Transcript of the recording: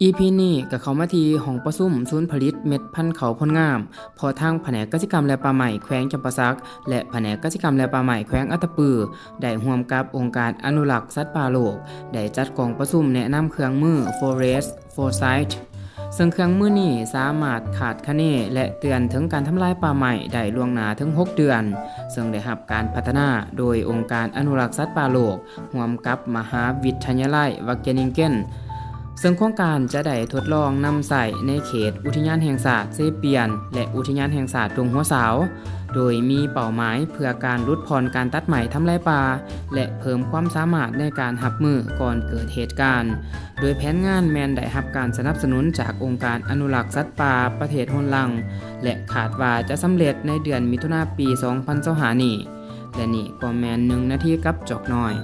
ອີພີນີ້ກໍເຂົ້າມາທີ່ຫ້ອງປະຊຸມສູນຜະລິດເມັດພັນເຂົ້າໂພນງາມ ເພາະທາງພະແນກກະສິກຳ ແລະ ປ່າໄມ້ແຂວງຈຳປາສັກ ແລະ ພະແນກກະສິກຳ ແລະ ປ່າໄມ້ແຂວງອັດຕະປື ໄດ້ຮ່ວມກັບອົງການອະນຸລັກສັດປ່າໂລກ ໄດ້ຈັດກອງປະຊຸມແນະນຳເຄື່ອງມື Forest Foresight ເຊິ່ງເຄື່ອງມືນີ້ສາມາດຄາດຄະເນ ແລະ ເຕືອນເຖິງການທຳລາຍປ່າໄມ້ໄດ້ລ່ວງໜ້າເຖິງຫົກເດືອນ, ເຊິ່ງໄດ້ຮັບການພັດທະນາໂດຍອົງການອະນຸລັກສັດປ່າໂລກ ຮ່ວມກັບມະຫາວິທະຍາໄລວັກເກນິງເກນ ເຊິ່ງໂຄງການຈະໄດ້ທົດລອງນຳໃຊ້ໃນເຂດອຸທິຍານແຫ່ງຊາດເຊປຽນ ແລະ ອຸທິຍານແຫ່ງຊາດດົງຫົວສາວ, ໂດຍມີເປົ້າໝາຍເພື່ອການຫຼຸດຜ່ອນການຕັດໄມ້ທຳລາຍປ່າ ແລະ ເພີ່ມຄວາມສາມາດໃນການຮັບມືກ່ອນເກີດເຫດການ, ໂດຍແຜນງານແມ່ນໄດ້ຮັບການສະໜັບສະໜູນຈາກອົງການອະນຸລັກສັດປ່າປະເທດໂຮນລັງ ແລະ ຄາດວ່າຈະສຳເລັດໃນເດືອນມິຖຸນາປີສອງພັນຊາວຫ້ານີ້. ແລະ ນີ້ກໍແມ່ນໜຶ່ງນາທີກັບຈອກນ້ອຍ.